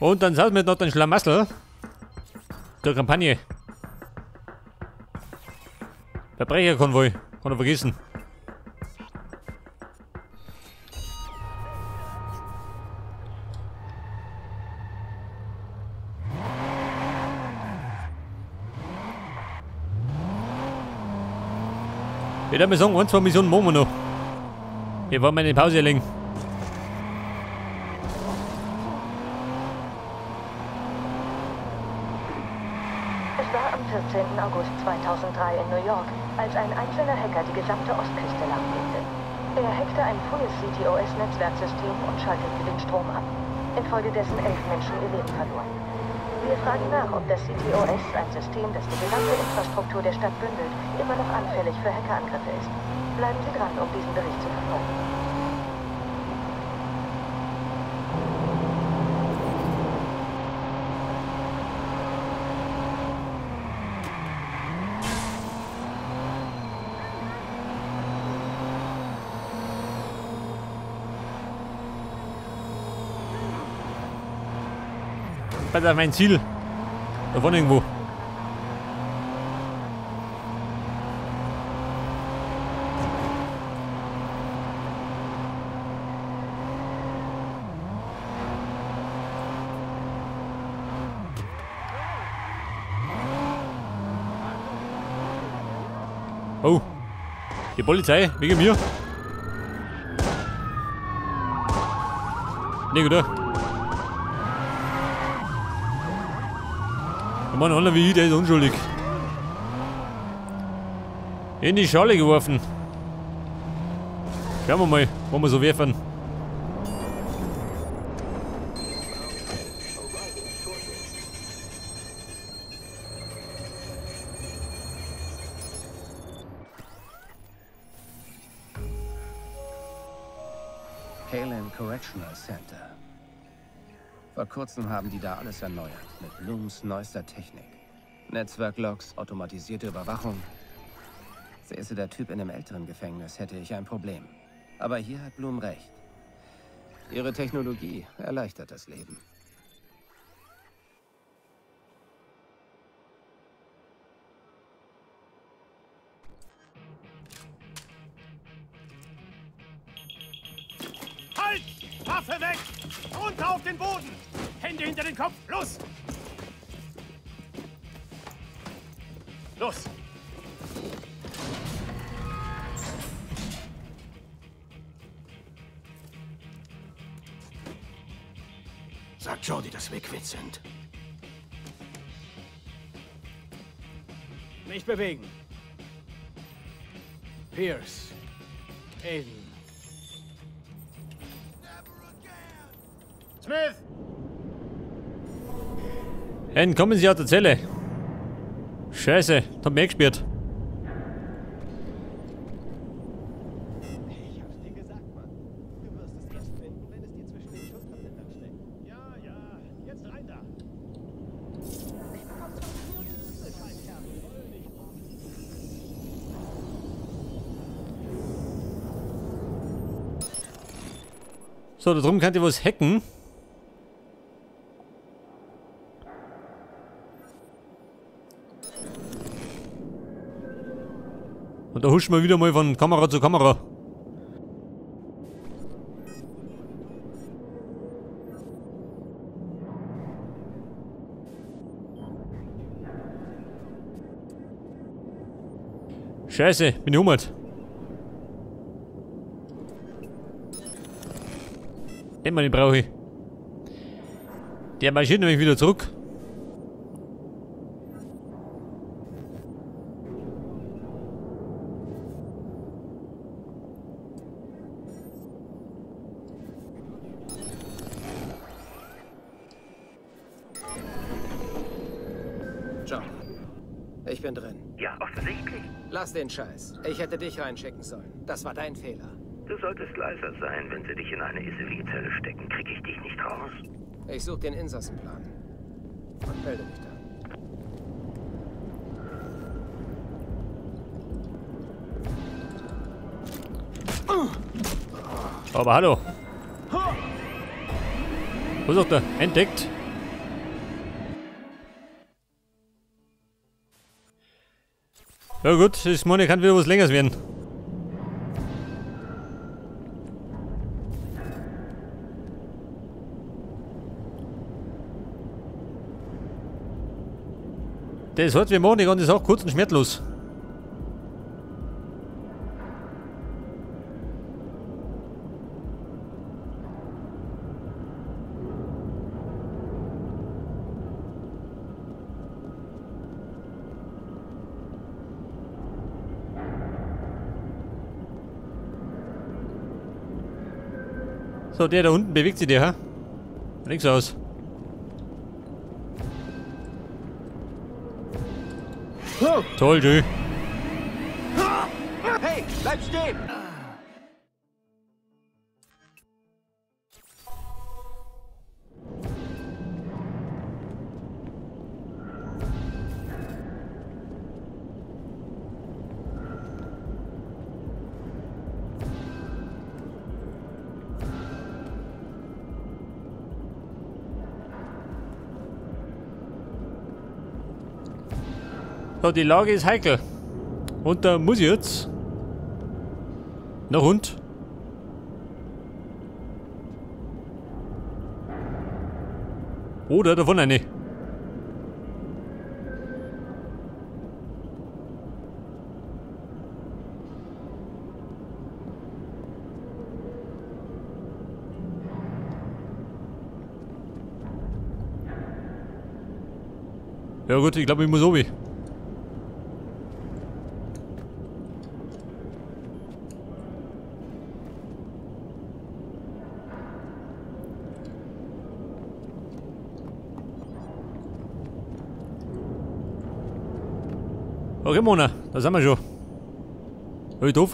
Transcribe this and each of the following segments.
Und dann saßen wir noch den Schlamassel der Kampagne. Verbrecherkonvoi, kann man vergessen. Ich würde mal sagen, 1, 2 Missionen machen wir noch. Wir wollen mal eine Pause legen. Es war am 14. August 2003 in New York, als ein einzelner Hacker die gesamte Ostküste lahmlegte. Er hackte ein frühes CTOS-Netzwerksystem und schaltete den Strom ab. Infolgedessen 11 Menschen ihr Leben verloren. Wir fragen nach, ob das CTOS, ein System, das die gesamte Infrastruktur der Stadt bündelt, immer noch anfällig für Hackerangriffe ist. Bleiben Sie dran, um diesen Bericht zu verfolgen. Pass auf mein Ziel. Da vorne irgendwo. Oh. Die Polizei, wegen mir. Nee, gut. Der Mann, einer wie ich, der ist unschuldig. In die Schale geworfen. Schauen wir mal, wo wir so werfen. Halen Correctional Center. Vor kurzem haben die da alles erneuert, mit Blooms neuester Technik. Netzwerklogs, automatisierte Überwachung. Säße der Typ in einem älteren Gefängnis, hätte ich ein Problem. Aber hier hat Bloom recht. Ihre Technologie erleichtert das Leben. Halt! Waffe weg! Runter auf den Boden! Hände hinter den Kopf! Los! Los! Sagt Jordi, dass wir quitt sind. Nicht bewegen. Pierce. Aiden. Smith! Entkommen Sie aus der Zelle. Scheiße, das hat mich gesperrt. Ich hab's dir gesagt, Mann. Du wirst es erst finden, wenn es dir zwischen den Schulterblättern steckt. Ja, ja, jetzt rein da. So, da drum könnt ihr was hacken. Und da huschen wir wieder mal von Kamera zu Kamera. Scheiße, bin ich hummert. Den Mann, den brauche ich. Der marschiert nämlich wieder zurück. Jordi, ich bin drin. Ja, offensichtlich. Lass den Scheiß. Ich hätte dich reinschicken sollen. Das war dein Fehler. Du solltest leiser sein. Wenn sie dich in eine Isolierzelle stecken, krieg ich dich nicht raus. Ich suche den Insassenplan. Und melde mich dann. Aber hallo. Wo ist auch der? Entdeckt. Ja gut, das Money kann wieder was Längeres werden. Das hat wir machen, und ist auch kurz und schmerzlos. So, der da unten bewegt sich der, hä? Links aus. Toll, du. Hey, bleib stehen! So, die Lage ist heikel. Und da muss ich jetzt. Noch Hund. Oder davon eine. Ja gut, ich glaube, ich muss oben. Okay, Mona, da sind wir schon. Hab ich doof.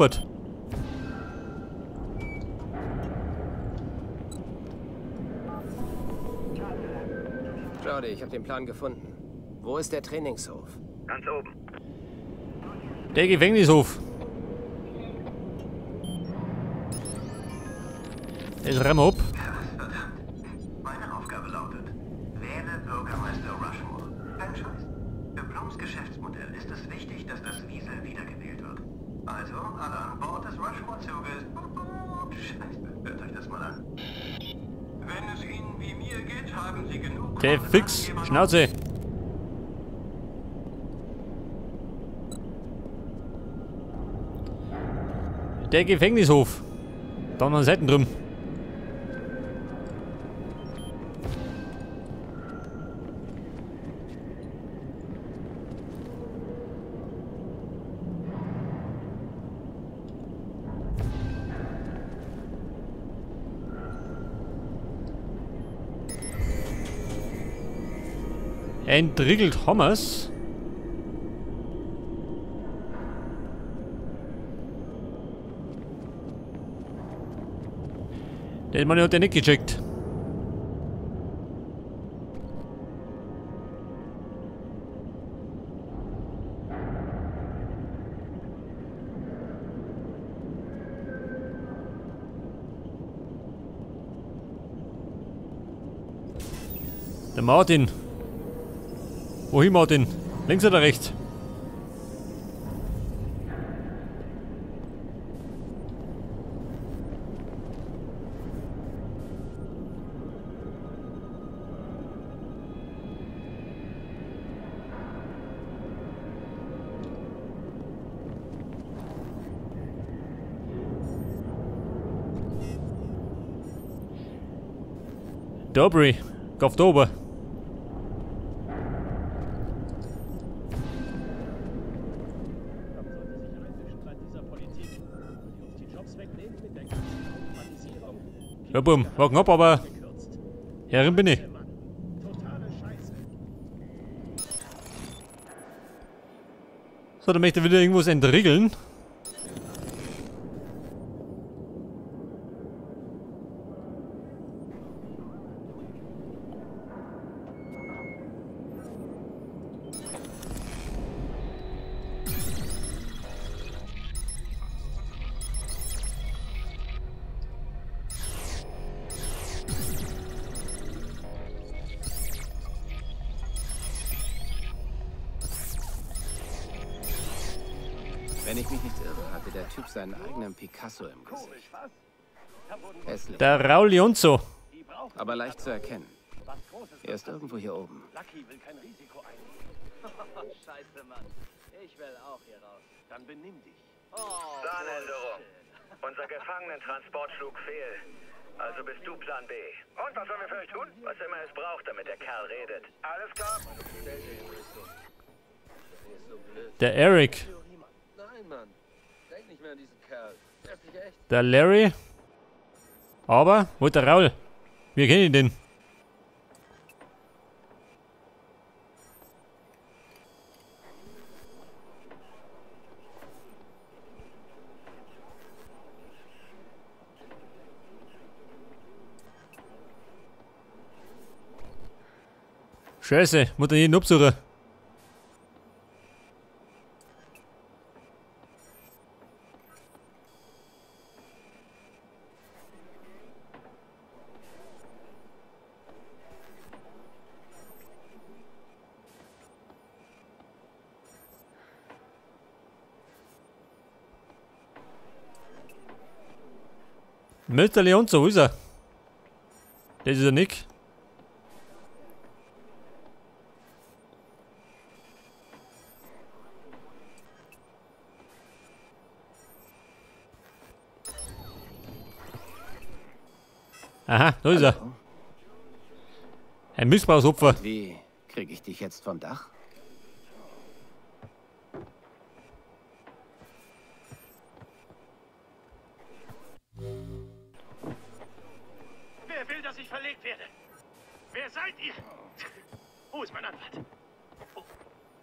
Jordi, ich habe den Plan gefunden. Wo ist der Trainingshof? Ganz oben. Der Gefängnishof. Jetzt räumen wir ab. Meine Aufgabe lautet, wähle Bürgermeister Rushmore. Kein Scheiß. Für Blums Geschäftsmodell ist es wichtig, dass das Wiesel wiedergewählt wird. Also, alle an Bord des Rushmore-Zuges. Scheiße, hört euch das mal an. Wenn es Ihnen wie mir geht, haben Sie genug... Der Fix, Schnauze! Der Gefängnishof. Da an den Seiten drum. Entriegelt Hommers. Den Mann hat der nicht gecheckt. Der Martin. Wohin, Martin? Links oder rechts? Dobry, kauft oben. Ja, bumm, war knapp, aber Herrin bin ich. So, dann möchte ich wieder irgendwas entriegeln. Wenn ich mich nicht irre, hatte der Typ seinen eigenen Picasso im Gesicht. Hässlich. Der Raul Leonzo. Aber leicht zu erkennen. Er ist irgendwo hier oben. Lucky will kein Risiko eingehen. Scheiße, Mann. Ich will auch hier raus. Dann benimm dich. Planänderung. Unser Gefangenentransport schlug fehl. Also bist du Plan B. Und was sollen wir für euch tun? Was immer es braucht, damit der Kerl redet. Alles klar? Der Eric. Nein, Mann. Denk nicht mehr an diesen Kerl. Der ist nicht echt. Der Larry. Aber, wo ist der Raul? Wir kennen ihn denn. Scheiße, muss da jeden absuchen. Mr. Leonzo, wo ist er? Das ist er nicht. Aha, da ist er. Ein Missbrauchsopfer. Wie kriege ich dich jetzt vom Dach? Wer will, dass ich verlegt werde? Wer seid ihr? Wo ist mein Anwalt?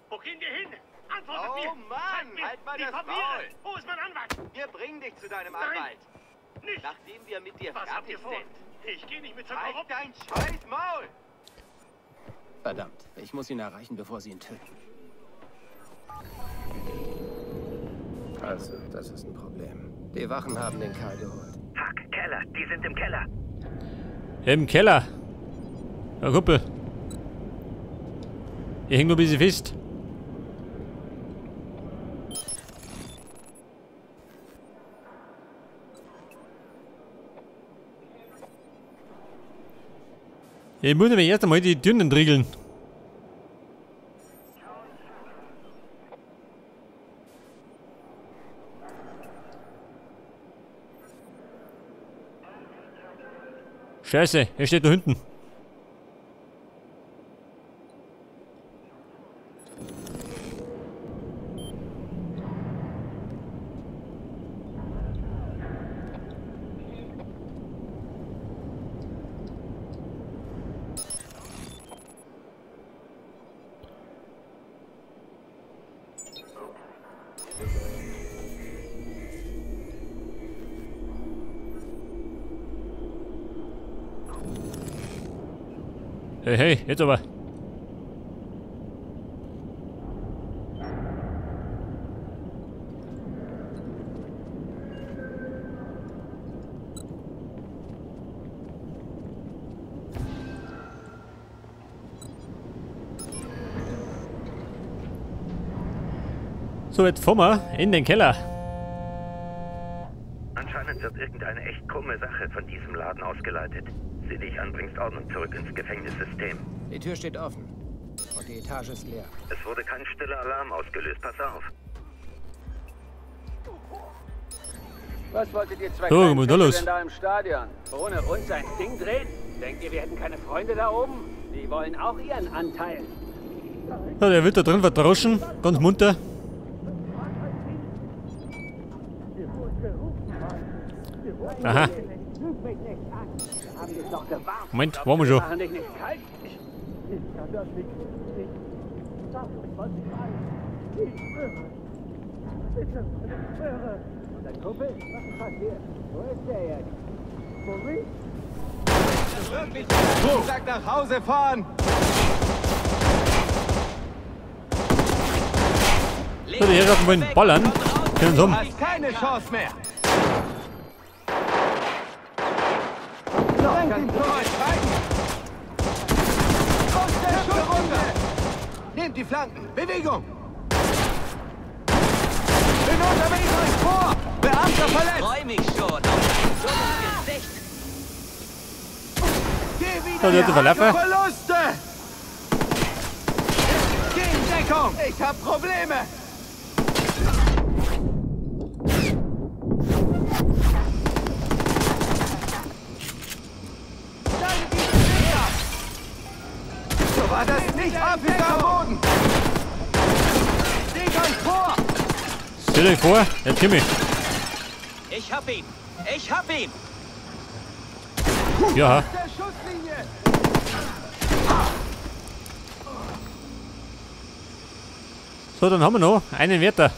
Wo gehen wir hin? Antwortet mir! Oh Mann, mir halt mal die das Papiere! Maul! Wo ist mein Anwalt? Wir bringen dich zu deinem Nein. Anwalt. Nicht! Nachdem wir mit dir Was habt ihr fertig vor? sind. Ich gehe nicht mit zum Halt Korrupten. dein scheiß Maul! Verdammt, ich muss ihn erreichen, bevor sie ihn töten. Also, das ist ein Problem. Die Wachen haben den Kerl geholt. Fuck, Keller. Die sind im Keller. Im Keller. Ja, Kumpel. Ich häng nur ein bisschen fest. Ich muss nämlich erst einmal die Türen entriegeln. Scheiße, er steht da hinten. Hey, hey, jetzt aber. So, jetzt fahren wir in den Keller. Anscheinend wird irgendeine echt krumme Sache von diesem Laden ausgeleitet. Sieh dich an, bringst Ordnung zurück ins Gefängnissystem. Die Tür steht offen. Und die Etage ist leer. Es wurde kein stiller Alarm ausgelöst. Pass auf. Was wolltet ihr zwei So, kleinen was ist da Fische los? denn da im Stadion? Ohne uns ein Ding drehen? Denkt ihr, wir hätten keine Freunde da oben? Die wollen auch ihren Anteil. Ja, der wird da drin verdroschen, ganz munter. Aha. Moment, waren wir schon. Machen dich nicht kalt? Ich kann das nicht. Ich sag euch, was ich weiß. Ich schwöre. Bitte, ich schwöre. Und dein Kumpel? Was ist passiert? Wo ist der jetzt? Maurice? Wirklich? Sag nach Hause fahren! So, die Herrschaften wollen ballern. Können uns um. Hast keine Chance mehr! Nehmt die Flanken! Bewegung! Bin unterwegs euch vor! Beamter verletzt! Freu mich schon auf dein dummes Gesicht! Geh wieder! So, der hat verlaufen. Verluste! Geh in Deckung! Ich hab Probleme! So war das nicht! Officer am Boden! Seht euch vor! Seht euch vor, jetzt komm ich. Ich hab ihn! Ich hab ihn! Ja. So, dann haben wir noch einen Wärter.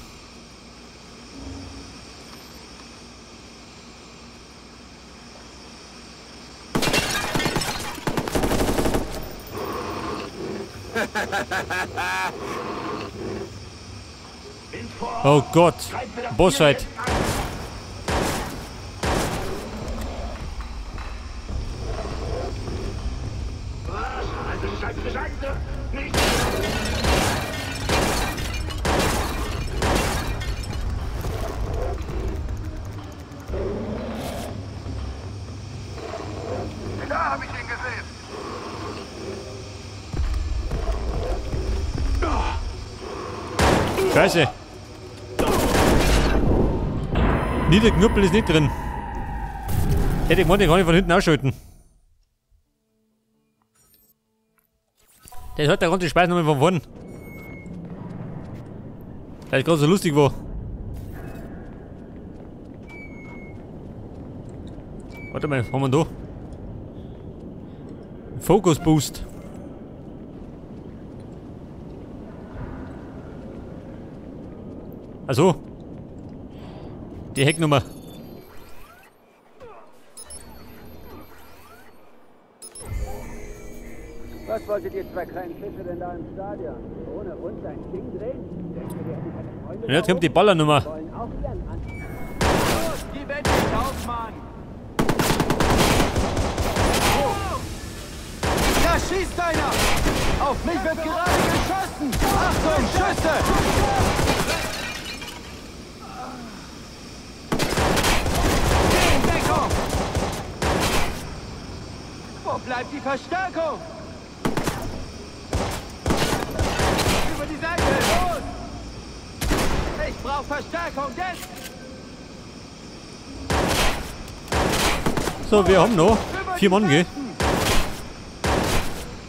Oh Gott, Bossfight. Da habe ich ihn gesehen. Scheiße. Niederknüppel ist nicht drin. Hätte ich gemeint, den kann ich von hinten ausschalten. Der hat der ganze Speis nochmal von vorn. Der ist gerade so lustig war. Warte mal, was haben wir da? Focus Boost. Also. Die Hecknummer. Was wolltet ihr zwei kleinen Fische denn da im Stadion? Ohne uns ein Ding drehen? Denkt ihr, wir hätten keine Freunde? Und jetzt kommt die Ballernummer. Wollen auch ihren An. Los, gib endlich auf, Mann! Oh. Da schießt einer! Auf mich wird gerade geschossen! Achtung, Schüsse! Wo bleibt die Verstärkung? Über die Seite, los! Ich brauche Verstärkung, jetzt! So, wir haben noch 4 Mann, gell?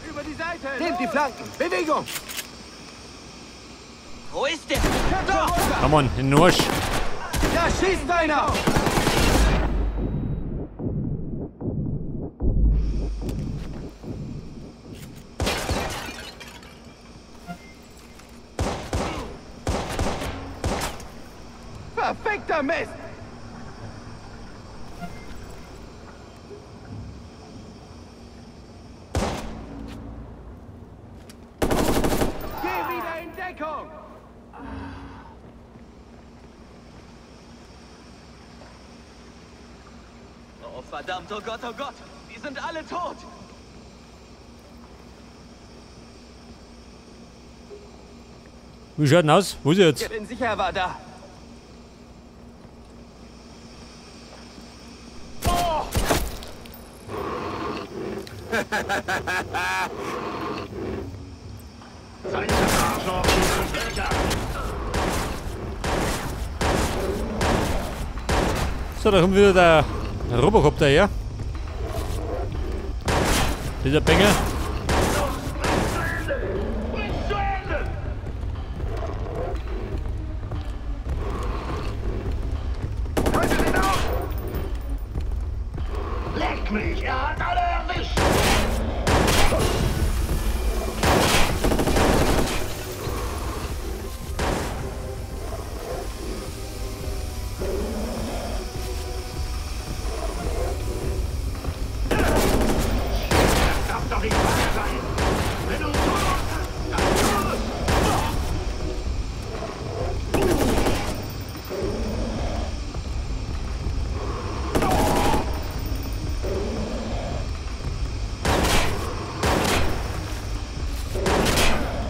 Über die Seite! Nehmt die Flanken! Bewegung! Wo ist der? Da! Komm on, in den Arsch! Da schießt einer! Verfickter Mist! Geh wieder in Deckung! Oh verdammt, oh Gott, die sind alle tot! Wie schaut denn aus? Wo ist er jetzt? Ich bin sicher, er war da. So, da kommt wieder der Robocop daher. Dieser Bengel. Leck mich, er hat alle erwischt! Das darf doch nicht wahr sein! Wenn du so hast, dann los!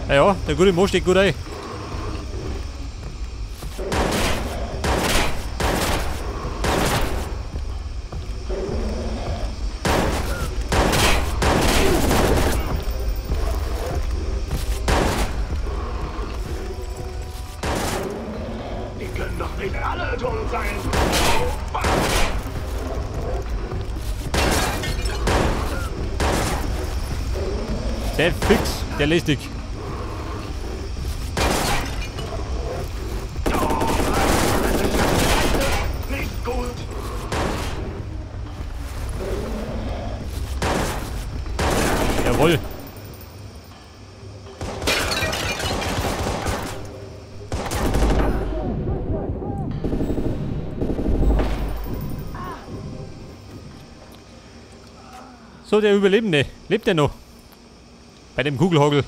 Ja, ja, der gute Mo steht gut ein. Der fix, der lästig. Nicht gut. Jawohl. So, der Überlebende. Lebt er noch? Bei dem Kugelhagel.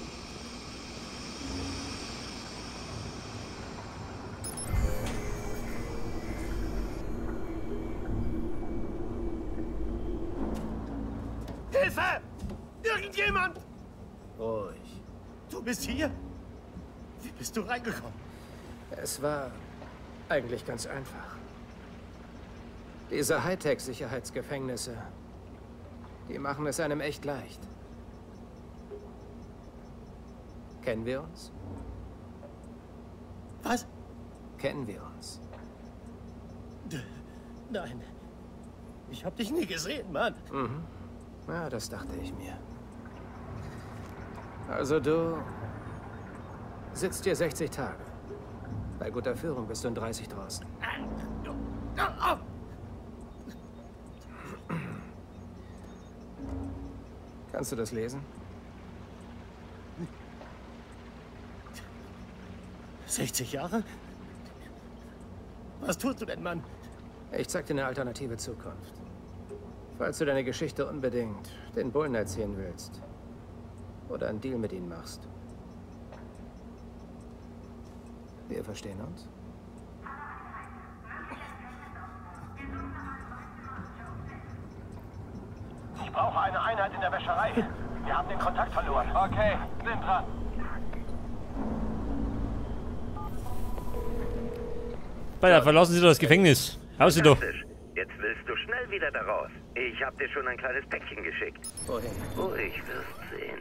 Hilfe! Irgendjemand! Ruhig. Du bist hier? Wie bist du reingekommen? Es war eigentlich ganz einfach. Diese Hightech-Sicherheitsgefängnisse, die machen es einem echt leicht. Kennen wir uns? Was? Kennen wir uns? Nein. Ich hab dich nie gesehen, Mann. Mhm. Ja, das dachte ich mir. Also du sitzt hier 60 Tage. Bei guter Führung bist du in 30 draußen. Kannst du das lesen? 60 Jahre? Was tust du denn, Mann? Ich zeig dir eine alternative Zukunft. Falls du deine Geschichte unbedingt den Bullen erzählen willst oder einen Deal mit ihnen machst. Wir verstehen uns. Ich brauche eine Einheit in der Wäscherei. Wir haben den Kontakt verloren. Okay, sind dran. Alter, verlassen Sie doch das Gefängnis. Raus Sie doch. Jetzt willst du schnell wieder da raus. Ich hab dir schon ein kleines Päckchen geschickt. Wohin? Ruhig, wirst sehen.